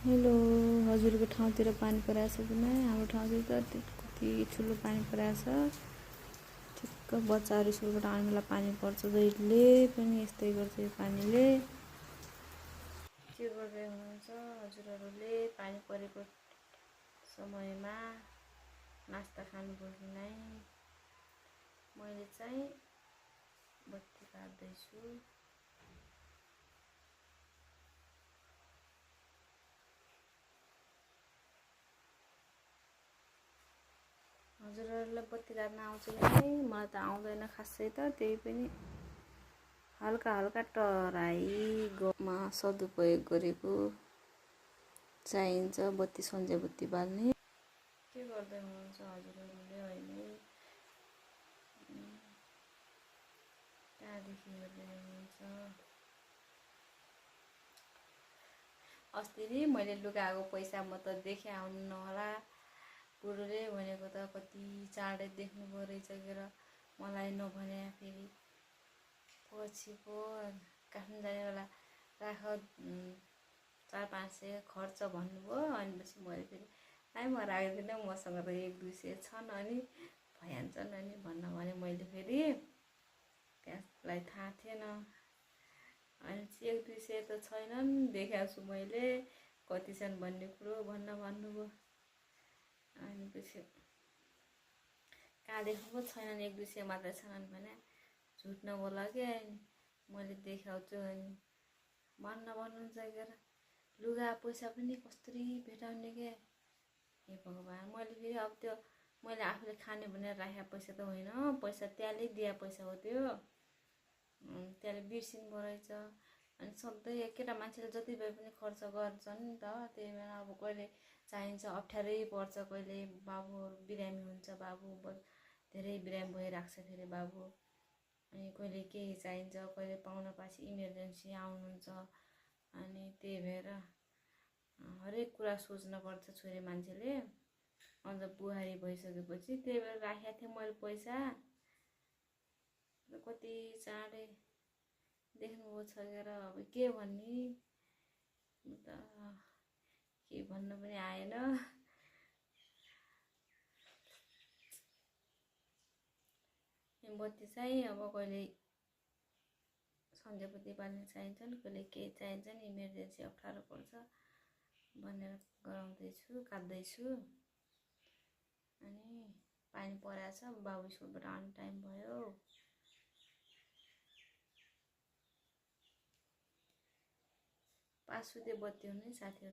Hello हजुरको ठाउँतिर पानी परेछ कि नै? हाम्रो ठाउँतिर त कति ठुलो पानी परेछ। ठिक्क बच्चाहरू स्कुलबाट आउने बेला पानी पर्छ। जहिले पनि यस्तै गर्छ यो पानीले। के गर्दै हुनुहुन्छ हजुरहरूले? पानी परेको समयमा नास्ता खानुपर्छ कि नै? मैले चाहिँ बत्ती काट्दैछु। हजुरहरूलाई बत्ती काट्न आउँछ कि नै? मलाई त आउँदैन खासै त। त्यही पनि हल्का हल्का टराईमा सदुपयोग गरेको चाहिन्छ। बत्ती सन्जे बत्ती बाल्ने। के गर्दै हुनुहुन्छ हजुरहरूले अहिले? त्यहाँदेखि हेर्दै हुनुहुन्छ। अस्ति नि मैले लुगाको पैसा म त देखेँ आउनु नहोला। बुढोले भनेको त कति चाँडै देख्नु रहेछ के र मलाई नभने फेरि पछि पो काठमाडौँ जाने बेला राख 400-500 खर्च भन्नुभयो। अनि पछि मैले फेरि नाइ म राख्दिनँ, मसँग त 100-200 छन् अनि भइहाल्छन् अनि भन्न भने मैले फेरि त्यसलाई थाहा थिएन। अनि 100-200 त छैनन्, देखाएको छु मैले कति छन् भन्ने कुरो भन्न भन्नुभयो। अनि पछि कहाँ देख्नु पो छैनन्, 100-200 मात्रै छन् भने झुट नबोला के मैले देखाउँछु अनि भन्न भन्नुहुन्छ के र लुगा पैसा पनि कसरी भेटाउने के। हे भगवान्, मैले फेरि अब त्यो मैले आफूले खाने भनेर राखेको पैसा त होइन, पैसा त्यसले दिया पैसा हो त्यो। त्यसले बिर्सिनु रहेछ। अनि सधैँ केटा मान्छेले जति भए पनि खर्च गर्छन् नि त। त्यही भएर अब कहिले चाहिन्छ, अप्ठ्यारै पर्छ, कहिले बाबुहरू बिरामी हुन्छ, बाबु धेरै बिरामी भइरहेको छ फेरि बाबु। अनि कहिले केही चाहिन्छ, कहिले पाहुनापासी इमर्जेन्सी आउनुहुन्छ। अनि त्यही भएर हरेक कुरा सोच्नुपर्छ छोरी मान्छेले, अन्त बुहारी भइसकेपछि। त्यही भएर राखेको थिएँ मैले पैसा। कति चाँडै देख्नुभएको छ के र अब के भन्ने त, के भन्न पनि आएन। बत्ती चाहिँ अब कहिले सन्ध्याबत्ती बाल्ने चाहिन्छन्, कहिले के चाहिन्छन्, इमर्जेन्सी अप्ठ्यारो पर्छ भनेर गराउँदैछु, काट्दैछु। अनि पानी परेछ, बाबु स्कुलबाट आउने टाइम भयो। पाँच सुते बत्ती हुने साथीहरू।